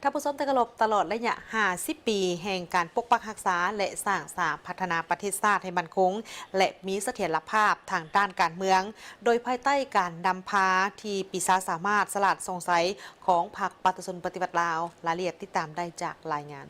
ທ່ານຜູ້ຊົມທີ່ເຄົາລົບ, ຕະຫຼອດໄລຍະຫ້າສິບປີແຫ່ງການປົກປັກຮັກສາ ແລະ ສ້າງສາພັດທະນາປະເທດຊາດໃຫ້ໝັ້ນຄົງ ແລະ ມີສະຖຽນລະພາບທາງດ້ານການເມືອງ, ໂດຍພາຍໃຕ້ການນຳພາທີ່ປີຊາສາມາດ ສະຫຼາດ ສ່ອງໃສ ຂອງພັກປະຊາຊົນປະຕິວັດລາວ. ລາຍລະອຽດຕິດຕາມໄດ້ຈາກລາຍງານ.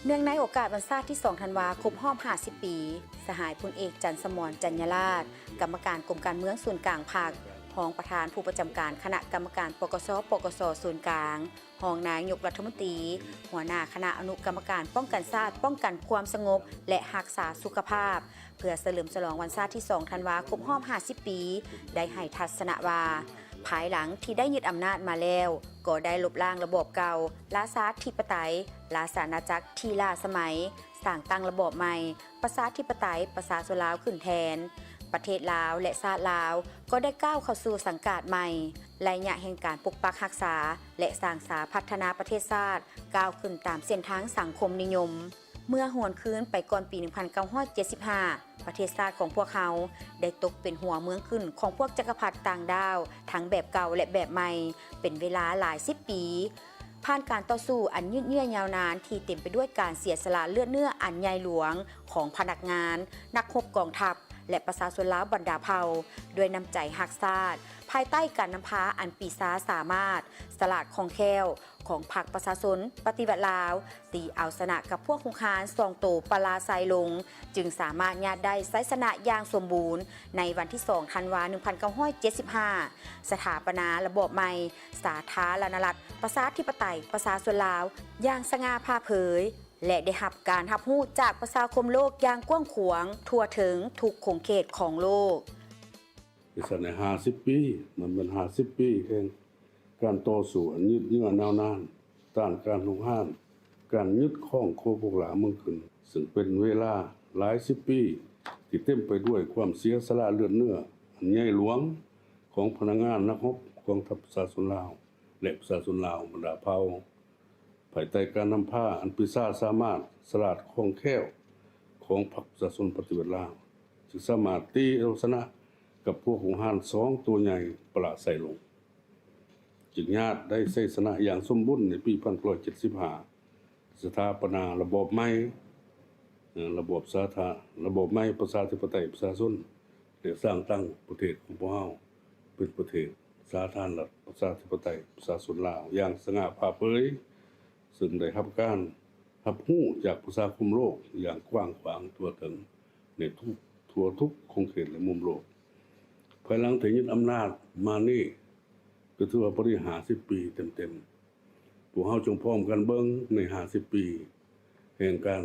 ເນື່ອງໃນໂອກາດວັນຊາດທີສອງທັນວາ ຄົບຮອບຫ້າສິບປີ, ສະຫາຍພົນເອກ ຈັນສະໝອນ ຈັນຍະລາດ, ກຳມະການກົມການເມືອງສູນກາງພັກ, ຮອງປະທານຜູ້ປະຈຳການຄະນະກຳມະການ ປກສ ປກສ ສູນກາງ, ຮອງນາຍົກລັດຖະມົນຕີ, ຫົວໜ້າຄະນະອະນຸກຳມະການປ້ອງກັນຊາດ, ປ້ອງກັນຄວາມສະຫງົບ ແລະ ຮັກສາສຸຂະພາບ, ເພື່ອສະເຫຼີມສະຫຼອງວັນຊາດທີສອງທັນວາ ຄົບຮອບຫ້າສິບປີ, ໄດ້ໃຫ້ທັດສະນະວ່າ, ພາຍຫຼັງທີ່ໄດ້ຍຶດອຳນາດມາແລ້ວ, ກໍໄດ້ລົບລ້າງລະບອບເກົ່າ, ລາຊາທິປະໄຕ, ລາຊະອານາຈັກທີ່ລ້າສະໄໝ, ສ້າງຕັ້ງລະບອບໃໝ່, ປະຊາທິປະໄຕ, ປະຊາຊົນລາວຂຶ້ນແທນ. ປະເທດລາວ ແລະ ຊາດລາວ ກໍໄດ້ກ້າວເຂົ້າສູ່ສັງກາດໃໝ່. ໄລຍະແຫ່ງການປົກປັກຮັກສາ ແລະ ສ້າງສາພັດທະນາປະເທດຊາດ ກ້າວຂຶ້ນຕາມເສັ້ນທາງສັງຄົມນິຍົມ. ເມື່ອຫວນຄືນໄປກ່ອນປີໜຶ່ງພັນເກົ້າຮ້ອຍເຈັດສິບຫ້າ, ປະເທດຊາດຂອງພວກເຮົາໄດ້ຕົກເປັນຫົວເມືອງຂຶ້ນຂອງພວກຈັກກະພັດຕ່າງດ້າວ ທັງແບບເກົ່າ ແລະ ແບບໃໝ່ ເປັນເວລາຫຼາຍສິບປີ. ຜ່ານການຕໍ່ສູ້ອັນຍືດເຍື້ອຍາວນານທີ່ເຕັມໄປດ້ວຍການເສຍສະຫຼະເລືອດເນື້ອອັນໃຫຍ່ຫຼວງຂອງພະນັກງານ, ນັກຮົບກອງທັບ ແລະ ປະຊາຊົນລາວບັນດາເຜົ່າ ດ້ວຍນ້ຳໃຈຮັກຊາດ, ພາຍໃຕ້ການນຳພາອັນປີຊາສາມາດ, ສະຫຼາດຄ່ອງແຄ້ວ ຂອງພັກປະຊາຊົນປະຕິວັດລາວ, ຕີເອົາຊະນະກັບພວກຮຸກຮານສອງໂຕປະລາໄຊລົງ, ຈຶ່ງສາມາດຍາດໄດ້ໄຊຊະນະຢ່າງສົມບູນໃນວັນທີສອງທັນວາ ໜຶ່ງພັນເກົ້າຮ້ອຍເຈັດສິບຫ້າ, ສະຖາປະນາລະບອບໃໝ່ ສາທາລະນະລັດ ປະຊາທິປະໄຕ ປະຊາຊົນລາວ ຢ່າງສະຫງ່າຜ່າເຜີຍ ແລະ ໄດ້ຮັບການຮັບຮູ້ຈາກປະຊາຄົມໂລກຢ່າງກວ້າງຂວາງທົ່ວເຖິງທຸກຂົງເຂດຂອງໂລກ. ອີກຊັ້ນໃນຫ້າສິບປີ, ມັນແມ່ນຫ້າສິບປີແຫ່ງການຕໍ່ສູ້ອັນຍືດເຍື້ອຍາວນານ ຕ້ານການຮຸກຮານ, ການຍຶດຄອງໂຄໂບກຫຼາເມືອງຂຶ້ນ, ເຊິ່ງເປັນເວລາຫຼາຍສິບປີທີ່ເຕັມໄປດ້ວຍຄວາມເສຍສະຫຼະເລືອດເນື້ອອັນໃຫຍ່ຫຼວງຂອງພະນັກງານ, ນັກຮົບ, ກອງທັບປະຊາຊົນລາວ ແລະ ປະຊາຊົນລາວບັນດາເຜົ່າ. ພາຍໃຕ້ການນຳພາອັນປີຊາສາມາດ, ສະຫຼາດຄ່ອງແຄ້ວຂອງພັກປະຊາຊົນປະຕິວັດລາວ, ຈຶ່ງສາມາດຕີເອົາຊະນະກັບພວກຮຸກຮານສອງໂຕໃຫຍ່ປະລາໄຊລົງ, ຈຶ່ງຍາດໄດ້ໄຊຊະນະຢ່າງສົມບູນໃນປີພັນເກົ້າຮ້ອຍເຈັດສິບຫ້າ, ສະຖາປະນາລະບອບໃໝ່, ເອີ ລະບອບສາທາ ລະບອບໃໝ່ປະຊາທິປະໄຕປະຊາຊົນ ແລະ ສ້າງຕັ້ງປະເທດຂອງພວກເຮົາເປັນປະເທດ ສາທາລະນະລັດປະຊາທິປະໄຕປະຊາຊົນລາວຢ່າງສະຫງ່າຜ່າເຜີຍ, ເຊິ່ງໄດ້ຮັບການຮັບຮູ້ຈາກປະຊາຄົມໂລກຢ່າງກວ້າງຂວາງທົ່ວເຖິງໃນທຸກ ທົ່ວທຸກຂົງເຂດ ແລະ ມຸມໂລກ. ພາຍຫຼັງທີ່ຍຶດອຳນາດມານີ້ ກໍຖືວ່າພໍດີຫ້າສິບປີເຕັມໆ. ພວກເຮົາຈົ່ງພ້ອມກັນເບິ່ງໃນຫ້າສິບປີແຫ່ງການ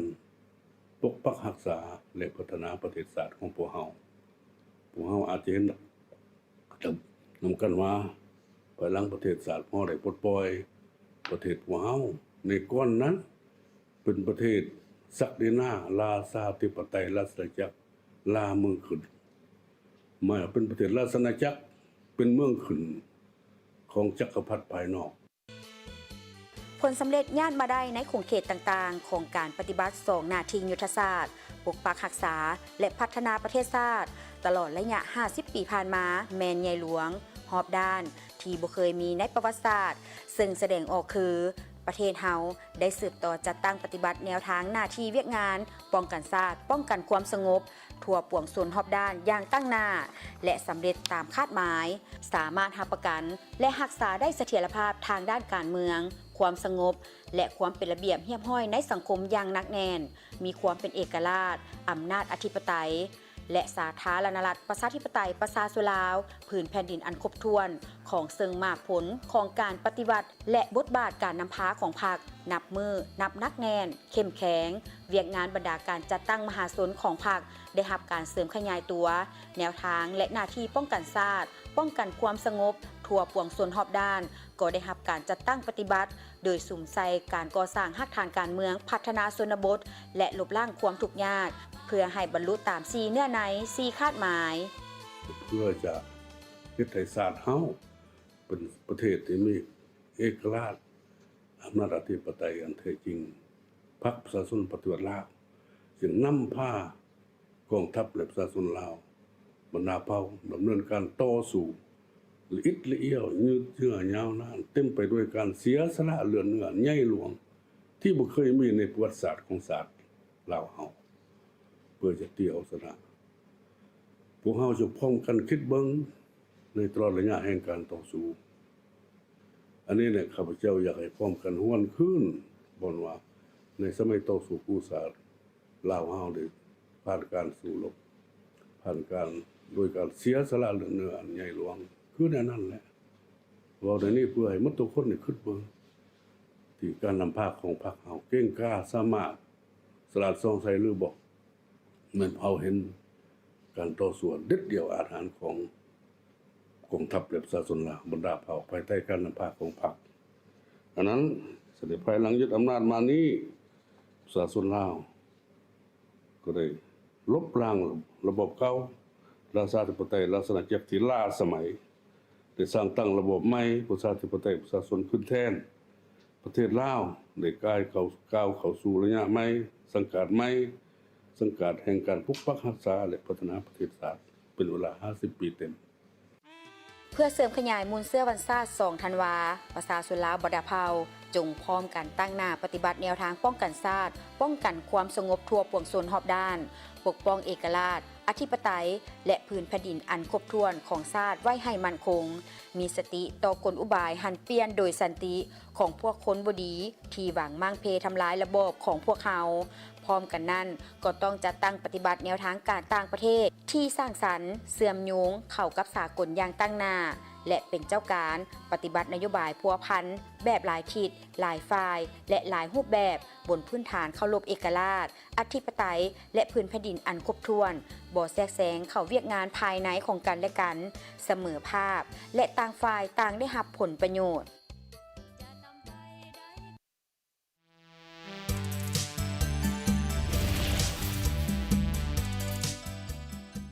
ປົກປັກຮັກສາ ແລະ ພັດທະນາປະເທດຊາດຂອງພວກເຮົາ. ພວກເຮົາອາດຈະເຫັນນຳກັນວ່າ ພາຍຫຼັງປະເທດຊາດພວກເຮົາໄດ້ປົດປ່ອຍປະເທດພວກເຮົາ ໃນກ່ອນນັ້ນເປັນປະເທດສັກດິນາ ລາຊາທິປະໄຕ ລາຊະອານາຈັກ ລ່າເມືອງຂຶ້ນ ມາເປັນປະເທດລາຊະອານາຈັກ ເປັນເມືອງຂຶ້ນຂອງຈັກກະພັດພາຍນອກ. ຜົນສຳເລັດຍາດມາໄດ້ໃນຂົງເຂດຕ່າງໆຂອງການປະຕິບັດສອງໜ້າທີ່ຍຸດທະສາດ, ປົກປັກຮັກສາ ແລະ ພັດທະນາປະເທດຊາດ ຕະຫຼອດໄລຍະຫ້າສິບປີຜ່ານມາ ແມ່ນໃຫຍ່ຫຼວງ, ຮອບດ້ານ ທີ່ບໍ່ເຄີຍມີໃນປະຫວັດສາດ, ເຊິ່ງສະແດງອອກຄື ປະເທດເຮົາໄດ້ສືບຕໍ່ຈັດຕັ້ງປະຕິບັດແນວທາງໜ້າທີ່ວຽກງານປ້ອງກັນຊາດ, ປ້ອງກັນຄວາມສະຫງົບ ທົ່ວປວງຊົນຮອບດ້ານຢ່າງຕັ້ງໜ້າ ແລະ ສຳເລັດຕາມຄາດໝາຍ, ສາມາດຮັບປະກັນ ແລະ ຮັກສາໄດ້ສະຖຽນລະພາບທາງດ້ານການເມືອງ, ຄວາມສະຫງົບ ແລະ ຄວາມເປັນລະບຽບຮຽບຮ້ອຍໃນສັງຄົມຢ່າງໜັກແໜ້ນ, ມີຄວາມເປັນເອກະລາດ, ອຳນາດອະທິປະໄຕ ແລະ ສາທາລະນະລັດ ປະຊາທິປະໄຕ ປະຊາຊົນລາວ ພື້ນແຜ່ນດິນອັນຄົບຖ້ວນ ຂອງເຊິ່ງໝາກຜົນຂອງການປະຕິວັດ ແລະ ບົດບາດການນຳພາຂອງພັກ ນັບມື້ນັບໜັກແໜ້ນ, ເຂັ້ມແຂງ, ວຽກງານບັນດາການຈັດຕັ້ງມະຫາຊົນຂອງພັກ ໄດ້ຮັບການເສີມຂະຫຍາຍຕົວ, ແນວທາງ ແລະ ໜ້າທີ່ປ້ອງກັນຊາດ, ປ້ອງກັນຄວາມສະຫງົບ ທົ່ວປວງຊົນຮອບດ້ານ ກໍໄດ້ຮັບການຈັດຕັ້ງປະຕິບັດ ໂດຍສຸມໃສ່ການກໍ່ສ້າງຮາກຖານການເມືອງ, ພັດທະນາຊົນນະບົດ ແລະ ລົບລ້າງຄວາມທຸກຍາກ ເພື່ອໃຫ້ບັນລຸຕາມສີ່ເນື້ອໃນ, ສີ່ຄາດໝາຍ. ເພື່ອຈະເຮັດໃຫ້ຊາດເຮົາ ປັນປະເທດທີ່ມີເອກະລາດ ອຳນາດອະທິປະໄຕອັນແທ້ຈິງ. ພັກປະຊາຊົນປະຕິວັດລາວ ຈຶ່ງນຳພາກອງທັບ ແລະ ປະຊາຊົນລາວ ບັນດາເຜົ່າ ດຳເນີນການຕໍ່ສູ້ ລະອິດລະອ້ຽວ ຍືດເຍື້ອຍາວນານ ເຕັມໄປດ້ວຍການເສຍສະຫຼະເລືອດເນື້ອໃຍຫຼວງ ທີ່ບໍ່ເຄີຍມີໃນປະຫວັດສາດຂອງຊາດລາວເຮົາ ເພື່ອຈະຕີເອົາຊະນະ. ພວກເຮົາຈະພ້ອມກັນຄິດເບິ່ງ ໃນຕະຫຼອດໄລຍະແຫ່ງການຕໍ່ສູ້. ອັນນີ້ແຫຼະ ຂ້າພະເຈົ້າຢາກໃຫ້ພ້ອມກັນຫວນຄືນ ບ່ອນວ່າໃນສະໄໝຕໍ່ສູ້ກູ້ຊາດ ລາວເຮົາໄດ້ຜ່ານການສູ້ລົບ ຜ່ານການ ໂດຍການເສຍສະຫຼະເລືອດເນື້ອອັນໃຫຍ່ຫຼວງ ຄືແນວນັ້ນແຫຼະ. ເວົ້າໃນນີ້ເພື່ອໃຫ້ໝົດທຸກຄົນໄດ້ຄິດເບິ່ງ ທີ່ການນຳພາຂອງພັກເຮົາເກັ່ງກ້າ ສາມາດ ສະຫຼາດສ່ອງໃສຫຼືບໍ່ ແມ່ນເຮົາເຫັນການຕໍ່ສູ້ອັນເດັດດ່ຽວອາດຫານຂອງກອງທັບ ແລະ ປະຊາຊົນລາວ ບັນດາເຜົ່າ ພາຍໃຕ້ການນຳພາຂອງພັກ. ອັນນັ້ນ ສະເດັດພາຍຫຼັງຍຶດອຳນາດມານີ້ ປະຊາຊົນລາວກໍໄດ້ລົບລ້າງລະບອບເກົ່າ ລາຊາທິປະໄຕ ລາຊະອານາຈັກທີ່ລ້າສະໄໝ ໄດ້ສ້າງຕັ້ງລະບອບໃໝ່ ປະຊາທິປະໄຕ ປະຊາຊົນຂຶ້ນແທນ. ປະເທດລາວໄດ້ກາຍເຂົ້າ ກ້າວເຂົ້າສູ່ໄລຍະໃໝ່, ສັງກາດໃໝ່, ສັງກາດແຫ່ງການປົກປັກຮັກສາ ແລະ ພັດທະນາປະເທດຊາດ ເປັນເວລາຫ້າສິບປີເຕັມ. ເພື່ອເສີມຂະຫຍາຍມູນເຊື້ອວັນຊາດ ສອງທັນວາ, ປະຊາຊົນລາວບັນດາເຜົ່າ ຈົ່ງພ້ອມກັນຕັ້ງໜ້າປະຕິບັດແນວທາງປ້ອງກັນຊາດ, ປ້ອງກັນຄວາມສະຫງົບທົ່ວປວງຊົນຮອບດ້ານ, ປົກປ້ອງເອກະລາດ, ອະທິປະໄຕ ແລະ ພື້ນແຜ່ນດິນອັນຄົບຖ້ວນຂອງຊາດໄວ້ໃຫ້ໝັ້ນຄົງ, ມີສະຕິຕໍ່ກົນອຸບາຍຫັນປ່ຽນໂດຍສັນຕິຂອງພວກຄົນບໍ່ດີ ທີ່ຫວັງມ້າງເພທຳລາຍລະບອບຂອງພວກເຮົາ. ພ້ອມກັນນັ້ນ, ກໍຕ້ອງຈັດຕັ້ງປະຕິບັດແນວທາງການຕ່າງປະເທດທີ່ສ້າງສັນ, ເຊື່ອມໂຍງເຂົ້າກັບສາກົນຢ່າງຕັ້ງໜ້າ ແລະ ເປັນເຈົ້າການປະຕິບັດນະໂຍບາຍພົວພັນແບບຫຼາຍທິດ, ຫຼາຍຝ່າຍ ແລະ ຫຼາຍຮູບແບບ ບົນພື້ນຖານເຄົາລົບເອກະລາດ, ອະທິປະໄຕ ແລະ ພື້ນແຜ່ນດິນອັນຄົບຖ້ວນ, ບໍ່ແຊກແຊງເຂົ້າວຽກງານພາຍໃນຂອງກັນແລະກັນ, ສະເໝີພາບ ແລະ ຕ່າງຝ່າຍຕ່າງໄດ້ຮັບຜົນປະໂຫຍດ.